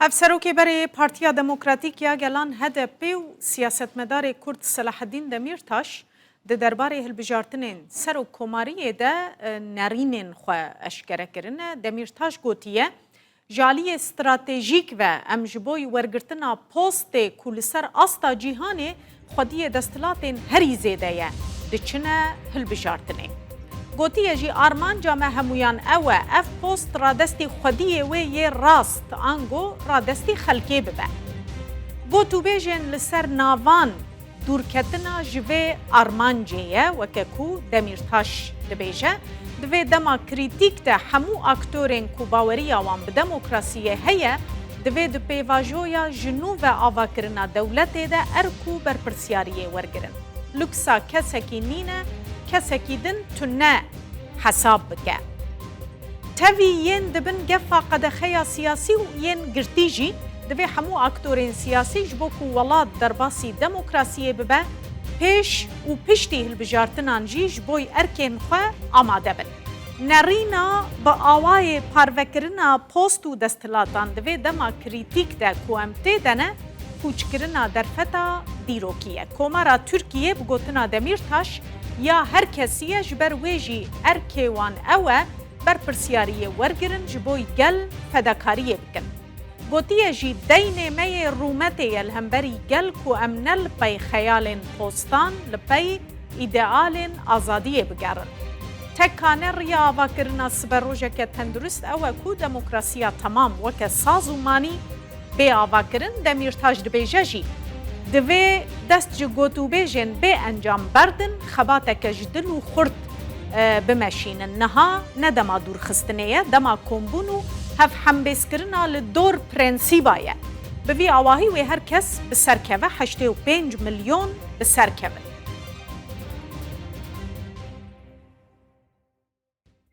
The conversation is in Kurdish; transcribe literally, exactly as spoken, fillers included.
Hevserokê berê Partiya Demokratîk ya Gelan, H D P, û siyasetmedarê Kurd Selaheddîn Demîrtaş di derbarê hilbijartinên serokkomariyê de, e, nerînên xwe eşkere kirine. Demîrtaş gotiye, ji aliyê stratejîk ve em ji bo wergirtina postê ku li ser asta cîhanê xwediyê desthilatên herî zêde ye, diçine hilbijartinê. Gotiye jî, armanca me hemûyan ew e, ev post radestî xwediyê wê yê rast, ango radestî xelkê bibe. Gotûbêjên li ser navan dûrketina ji vê armancê ye, weke ku Demîrtaş dibêje, di vê dema krîtîk de hemû aktorên ku baweriya wan bi demokrasiyê heye, divê di pêvajoya ji nû ve avakirina dewletê de erk û berpirsiyariyê wergirin. Luksa kesekî nîne, kesekî din tune hesab bike. Tevî yên di bin gefa qedexeya siyasî û yên girtî jî divê hemû aktorên siyasî ji bo ku welat derbasî demokrasiyê bibe, pêş û piştî hilbijartinan jî ji bo erkên xwe amade bin. Nerîna bi awayê parvekirina post û desthilatan di vê dema krîtîk de ku em tê de ne, pûçkirina derfeta dîrokî ye. Komara Tirkiyê, bi gotina Demîrtaş, ya her kesî ye, ji ber wê jî erkê wan ew e, berpirsiyariyê wergirin, ji bo gel fedakariyê bikin. Gotiye jî, deynê me yê rûmetê ye li hemberî gel ku em ne li pey xeyalên postan, li pey îdealên azadiyê bigerin. Tek kane riya avakirina siberojeke tendurist ew e ku demokrasiya temam weke saz û manî bê avakirin. Demîrtaş dibêje jî, divê dest ji gotûbêjên bê encam berdin, xebateke ji dil û xurt, e, bimeşînin. Niha ne dema dûrxistinê ye, dema kombûn û hevhembêzkirina li dor prensîba ye. Bi vî awahî wê her kes bi ser keve, heştê û pênc milyon bi ser kevin.